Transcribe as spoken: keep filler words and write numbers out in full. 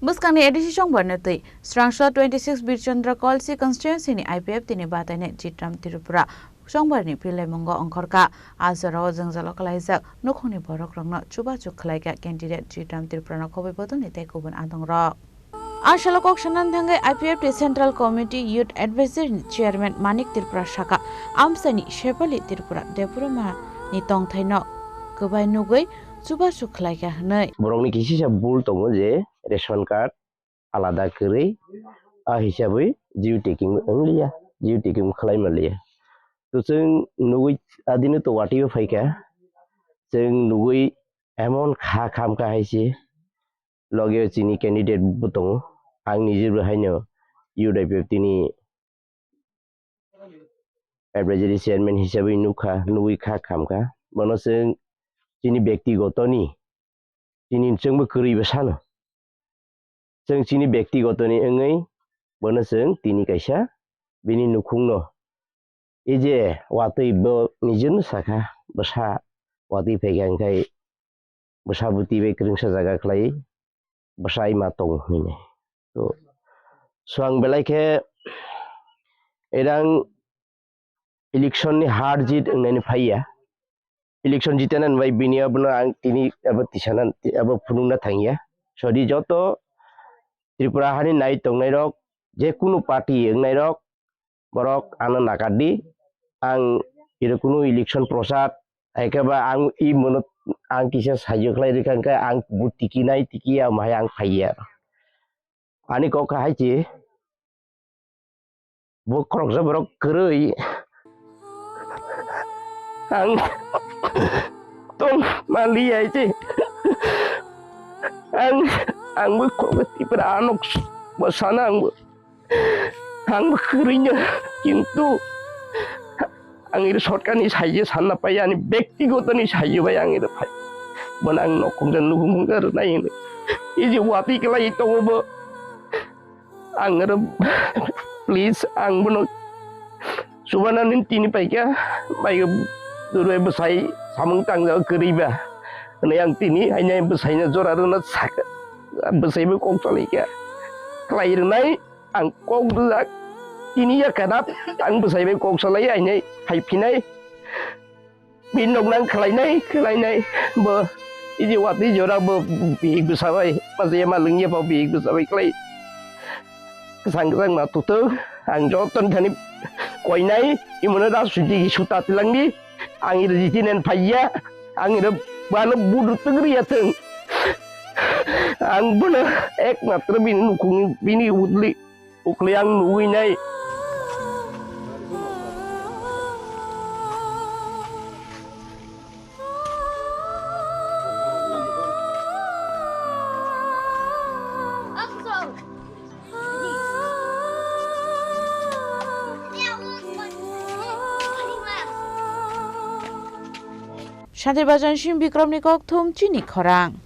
Bwskangni A D C chongbarni twi, Srangso twenty six Birchandra Kolsi constituency ni I P F T ni batainai Chitram Tripura chongbarni pilaimungo ongkhorkha. A jorao jwngjalo kalaijak nukhungni borokrokno chubachu khlaikha candidate Chitram Tripura no khobwi bodolni tei kubun adongrok. A salo kok sanani thangwi I P F T Central Committee Youth Advisory ni Chairman Manik Tripura sakha, amchaini Shefali Tripura Debbarma ni tongthaino kwbai nugwi chubachu khlaikha hwnwi. Borokni kisisa bul tongo je ration card alada kwrwi, a hisabwi geo tagging wngliya, geo tagging khlai manliya. To chwng nugwi adino to watwi o phaikha, chwng nugwi emon kha khamkha hai se, loge o chini candidate bo tongo, ang nijebo haino U D P F T ni advisory chairman hisabwi nukha, nugwi kha khamkha. Bono chwng chini bektiguto ni, chini chwngbo kwrwi bo sano. Chwng chini bektiguto ni wngwi bono chwng tini kaisa bini nukhungno, ei je watwi bo nijeno sakha, bwsa watwi phaikha, hwnkhe bwsa bwtwi bai kwrwngsa jaga khlai bwsai ma tong hwnwi. To, so ang belai khe erang election ni har jit wngnani phaiya. Election jitena bai bini abono ang tini abo tisana abo phunukna thangya. Sodi joto Tripura hani nai tongnairok, je kunu party wngnairok, borok ano nakardi. Ang iro kunu election prochar, haikeba ang i mono ang kisa saiyo khlai rikha, hwnkhe ang bo tiki nai, tiki ya, omo hai ang phaiya. Ani kok hai se, bo khoroksa borok kwrwi. Ang tong mali hai se. Ang, ang bo khoroksa Tripura anok bo sana ang bo. Ang bo kwrwino, kintu ang iri sorkarni saiyo sanna pai, ani bektiguto ni saiyo bai ang iri phai. Bono ang nokhungsa nukhungsa rwnai hwnwi. Iji watwi kwlai tongo bo. Ang iri, please, ang bono chubanani tini paikha, bai duroi bwsai samung tangjak kwrwi ba. Hwnwi ang tini haino bwsaino jora rwna sakha. Bwsai bo kok salaikha. Kwlai rwnai. Ang kok rwjak, tini ya kadap, ang bwsai bai kok salai, ainai hai phinai. Bini nok nang khlainai, khlainai, bo, iji watwi jora bo bihik bwsa bai, masa ya ma lwngya pho bihik bwsa bai khlai. Kwchang kwchang ma tutu, ang joto ni thani koinai, imono da suji suta tilangdi. Ang iri jitinen phaiya, ang iri bano budu tugriya thung. Ang bono ekmatro bini nukhung bini utli ukli ang nugwi nai. Santir Bajan Sim Bikramni kokthum chini khorang.